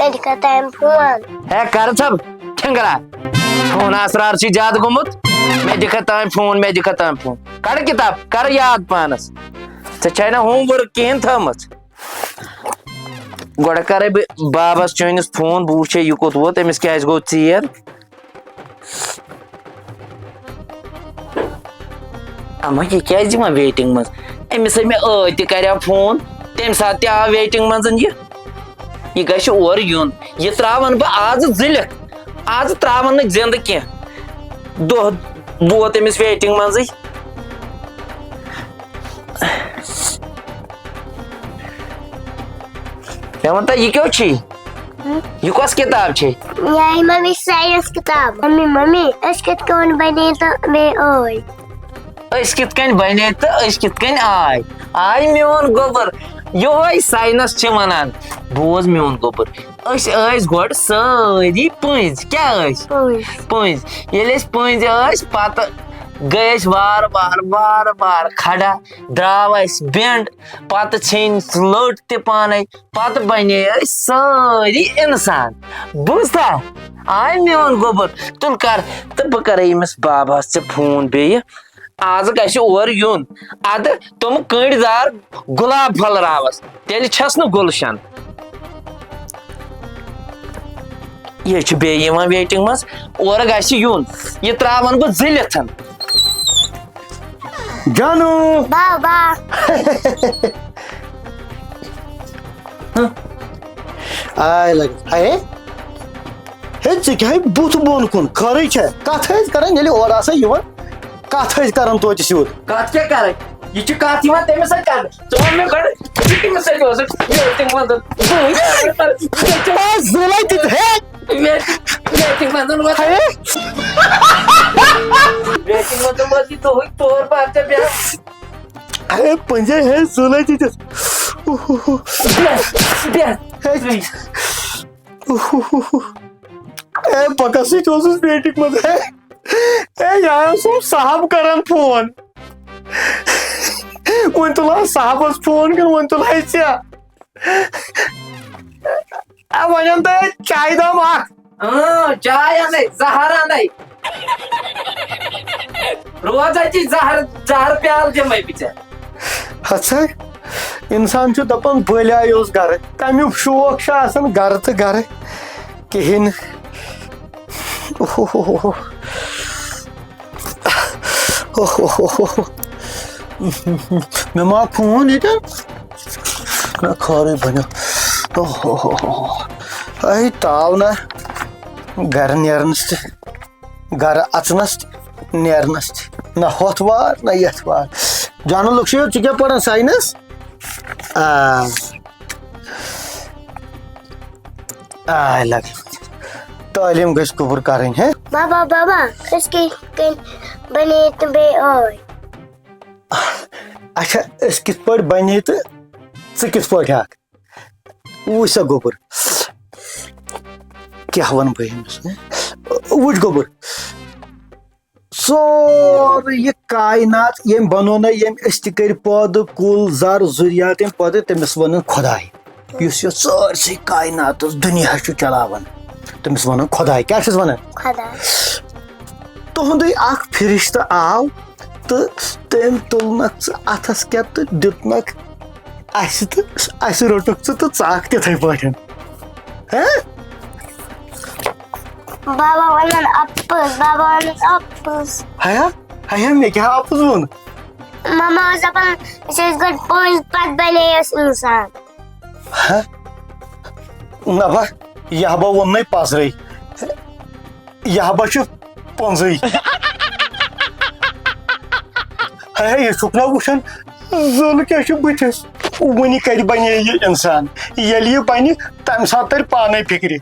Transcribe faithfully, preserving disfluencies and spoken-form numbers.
مےٚ دِکھا تام فون۔ ہے، کر ژھب ٹھنگرا۔ فون اسرار چھُے زیادٕ گوٚمُت۔ مےٚ دِکھا تام فون، مےٚ دِکھا تام فون۔ کڑ کتاب، کر یاد پانس۔ ژےٚ چھے نہ ہوم ورک کِہیٖنۍ تھٲمٕژ؟ گۄڈٕ کرے بہٕ بابس چٲنِس فون، بہٕ وٕچھے یہِ کوٚت ووت، أمِس کیازِ گوٚو ژیر۔ اما، یہِ کیازِ یِوان ویٹنگ منٛز؟ أمِس ہے مےٚ ٲدۍ تہِ کریو فون، تمہِ ساتہٕ تہِ آو ویٹنگ منٛز یہِ۔ یہِ گژھِ اورٕ یُن۔ یہِ تراون بہٕ آزٕ زٕلِتھ۔ آزٕ تراون نہٕ زِندٕ کینٛہہ۔ دۄہ ووت أمِس ویٹنگ منٛزٕے۔ مےٚ وَن تہٕ، یہِ کیٛاہ چھُے؟ ہم؟ یہِ کۄس کِتاب چھے؟ یہِ آیہِ ممی ساینس کِتاب۔ ممی، ممی، أسۍ کِتھ کٔنۍ بنے تہٕ بیٚیہِ ٲے؟ أسۍ کِتھ کٔنۍ بنے تہٕ أسۍ کِتھ کٔنۍ آے؟ آے میون گوٚبُر، یِہوٚے ساینس چھِ وَنان۔ بوز میون گوٚبُر، أسۍ ٲسۍ گۄڈٕ سٲری پٔنٛزۍ۔ کیٛاہ ٲسۍ؟ پٔنٛزۍ۔ پٔنٛزۍ۔ ییٚلہِ أسۍ پٔنٛزۍ ٲسۍ، پتہٕ گٔے أسۍ وارٕ وارٕ، وارٕ وارٕ کھڑا، درٛاو اَسہِ بٮ۪نٛڈ، پتہٕ ژھیٚنۍ لٔٹ تہِ پانے، پتہٕ بنے أسۍ سٲری انسان۔ بوٗزتھا؟ آے میون گوٚبُر، تُل کر، تہٕ بہٕ کرے أمِس باباہس ژےٚ فون بیٚیہِ۔ آز گژھِ اور یُن۔ ادٕ تِم کٔنڈۍ دار گۄلاب پھۄلراوس، تیٚلہِ چھس نہٕ گُلشن۔ یہِ چھُ بیٚیہِ یِوان ویٹنگ منٛز، اورٕ گژھِ یُن۔ یہِ تراون بہٕ زٕلِتھ۔ جانو۔ بابا۔ آے لگس۔ ہے، ہے، ژٕ کیٛاہ بُتھ بۄن کُن؟ خٲرٕے چھا؟ کتھ ٲسۍ کران ییٚلہِ اورٕ آسے یِوان؟ کتھ ٲسۍ کران توتہِ سیوٚد؟ کتھ کیٛاہ کرٕنۍ؟ یہِ چھِ کتھ یِوان تٔمِس سۭتۍ کرنہٕ۔ ژٕ وَن مےٚ گۄڈٕ، ژٕ کٔمِس سۭتۍ اوسُکھ؟ مےٚ ٲسۍ تِم وَنان، بہٕ ٲسۍ کران، بہٕ ٲسۍ آ، زٕلے تہِ، ہے۔ مےٚ ٲسۍ، مےٚ ٲسۍ تِم وَنان، وَن۔ ہے۔ مےٚ ٲسۍ تِم وَنان، وَن، یہِ دۄہُے طور پَر ژےٚ بیٚہہ۔ ہے، پٔنٛزے، ہے، زٕلے تہِ دِتھ۔ بیٚہہ، بیٚہہ۔ ہے۔ اے، بہٕ کَس سۭتۍ اوسُس ویٹِنٛگ منٛز۔ اے، اے، یہِ اوسُم صاحب کران فون۔ وۄنۍ تُلہٕ ہا صاحبَس فون کِنہٕ وۄنۍ تُلہٕ ہا ژےٚ؟ اے، وۄنۍ اَن تہٕ چایہِ دام اکھ۔ اۭں، چاے اَنَے، زَہر اَنَے۔ روز اَتی زَہر، زَہر پیالہٕ دِمَے بہٕ ژےٚ۔ ہَتہٕ سا، اِنسان چھُ دَپان بٔلۍ آیوس گَرٕ۔ کَمیُک شوق چھُ آسان گَرٕ تہٕ گَرٕ۔ کِہیٖنۍ۔ اوہوہوہو۔ اوہوہوہو۔ مےٚ ما فون ییٚتٮ۪ن؟ نہ، خٲرٕے بَنیو۔ اوہوہوہو۔ اَے تاو نہ۔ گَرٕ نیرنَس تہِ، گَرٕ اَژنَس تہِ، نیرنَس تہِ۔ نہ ہۄتھ وار، نہ یَتھ وار۔ جانو لوٚگ چھُ، ژٕ کیٛاہ پَران، ساینَس؟ آ۔ آے لگ۔ تعلیٖم گژھِ قبوٗل کَرٕنۍ، ہے؟ بابا، بابا، أسۍ کِتھ کٔنۍ بَنے تہٕ بیٚیہِ ٲے؟ اچھا، أسۍ کِتھ پٲٹھۍ بَنے تہٕ ژٕ کِتھ پٲٹھۍ آکھ؟ وٕچھ سا گوٚبُر، کیٛاہ وَنہٕ بہٕ أمِس؟ وٕچھ گوٚبُر، سورُے یہِ کاینات ییٚمۍ بنوو نہ، ییٚمۍ أسۍ تہِ کٔرۍ پٲدٕ، کُل، زر، ذُریات ییٚمۍ پٲدٕ، تٔمِس وَنان خۄداے۔ یُس یہِ سٲرسٕے کایناتَس دُنیا چھُ چلاوان، تٔمِس وَنان خۄداے۔ کیٛاہ چھِس وَنان؟ خۄداے۔ تُہُنٛدُے اکھ فرشتہٕ آو تہٕ تٔمۍ تُلنَکھ ژٕ اَتھَس کٮ۪تھ تہٕ دیُتنَکھ اَسہِ تہٕ اَسہِ روٚٹُکھ ژٕ تہٕ ژاکھ تِتھَے پٲٹھۍ۔ ہہ؟ بابا وَنان اَپُز، بابا وَنان اَپُز۔ ہیا، ہیا، مےٚ کیٛاہ اَپُز ووٚن؟ ماما اوس دَپان، أسۍ ٲسۍ گۄڈٕ پٔنٛزۍ، پَتہٕ بَنے أسۍ اِنسان۔ ہہ؟ نہ با، یہِ ہا با ووٚننَے پَزرَے۔ یہِ ہا با چھُ پٔنٛزٕے۔ ہے، ہے، یہِ چھُکھ نہ وٕچھان، زُل کیٛاہ چھُ بٕتھِس؟ وٕنہِ کَتہِ بَنے یہِ اِنسان؟ ییٚلہِ یہِ بَنہِ، تَمہِ ساتہٕ تَرِ پانَے فِکرِ۔